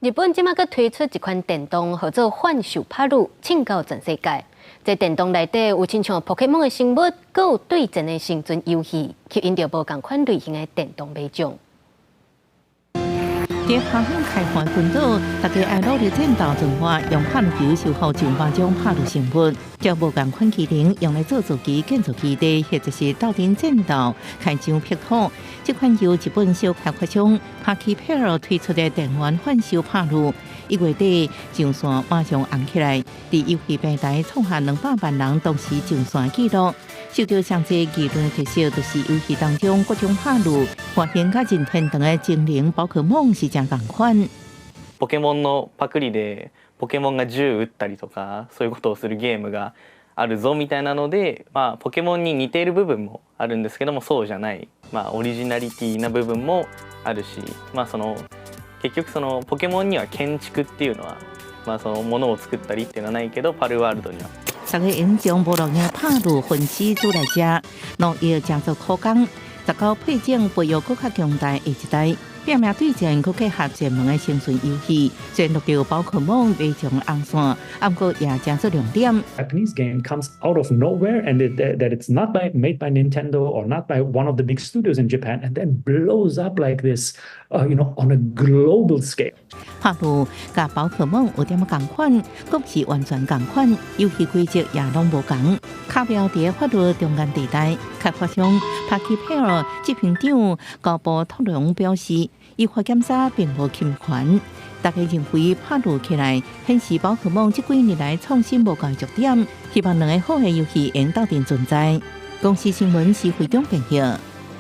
日本這馬閣推出一款電動，號做幻獸拍擄，衝到全世界。這電動內底有親像寶可夢的生物，閣有對戰的生存遊戲，吸引著無仝款類型的電動買眾。佇拍向開發群島，大家愛努力戰鬥進化，用拍擄球收穫上百種拍擄生物，將無仝款技能用來做造機、建造基地，或者是鬥陣戰鬥、開疆闢土。這款由日本小開發商 Pocketpair 推出的電玩幻獸拍擄，1月底上線馬上紅起來，佇遊戲平台創下200萬人同時上線紀錄。受著上濟議論特色，就是遊戲當中各種拍擄，外形佮任天堂的精靈寶可夢是誠仝款。ポケモンのパクリでポケモンが銃撃ったりとかそういうことをするゲームがあるぞみたいなので、まあ、ポケモンに似ている部分もあるんですけども、そうじゃない、まあ、オリジナリティな部分もあるし、まあ、その結局そのポケモンには建築っていうのは、まあ、そのものを作ったりっていうのはないけど、パルワールドには。大家會將無路用拍擄分屍煮來食，農藥誠做苦工。19配種培育閣較強大下一代，拼命對戰，閣結合專門的生存遊戲，雖然錄著寶可夢非常紅線，毋過也誠做亮點。 Japanese game comes out of nowhere and that it's not made by Nintendo or not by one of the big studios in Japan and then blows up like this on a global scale. 拍擄佮寶可夢有點仔仝款，閣毋是完全仝款，遊戲規則也攏無仝，巧妙佇法律中間地帶。開發商 Pocketpair 執行長高波托龍表示，依法檢查並無侵權。大家認為拍擄起來顯示寶可夢這幾年來創新無夠重點，希望兩个好的遊戲會當鬥陣存在。公視新聞是會長編譯。